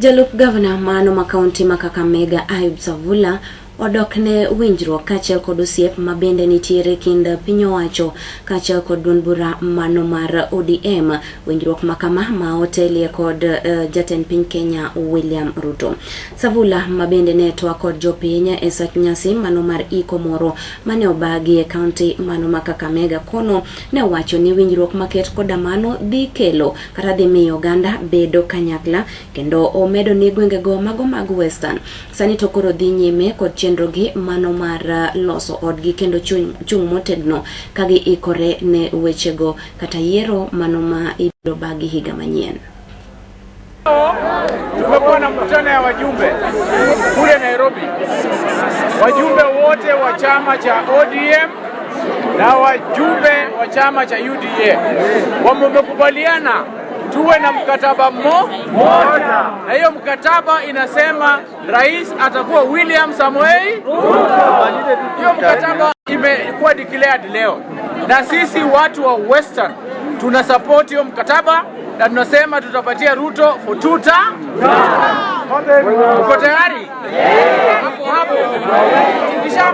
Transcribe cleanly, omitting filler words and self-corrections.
Jalup gavana mano ma kaunti ma Kakamega Ayub Savula odok ne winjruok kaachiel kod osiep ma bende nitiere kind piny owacho kaachiel kod duond bura mano mar ODM. Winjruok ma kama ma otelie kod jatend piny Kenya William Ruto. Savula ma bende ne twak kod jopiny e sach nyasi mano mar iko moro mane obagi e kaunti mano ma Kakamega kono ne owacho ni winjruok maket koda mano dhi kelo kata dhi miyo oganda bedo kanyakla kendo omedo ni gwengego mago mag Western sani to koro dhi nyime kod chenrogi mano mar loso odgi kendo chung' motegno ka giikore ne wechego kata yiero mano ma ibiro bagi higa manyien. Tumekuwa na mkutano ya wajumbe kule Nairobi, wajumbe wote wa chama cha ODM na wajumbe wa chama cha UDA wamekubaliana tuwe na mkataba mmoja, na hiyo mkataba inasema rais atakuwa William Samoei Ruto. Hiyo mkataba imekuwa declared leo, na sisi watu wa Western tuna support hiyo mkataba na tunasema tutapatia Ruto for two term. Uko tayari? Hapo hapo. Tukisha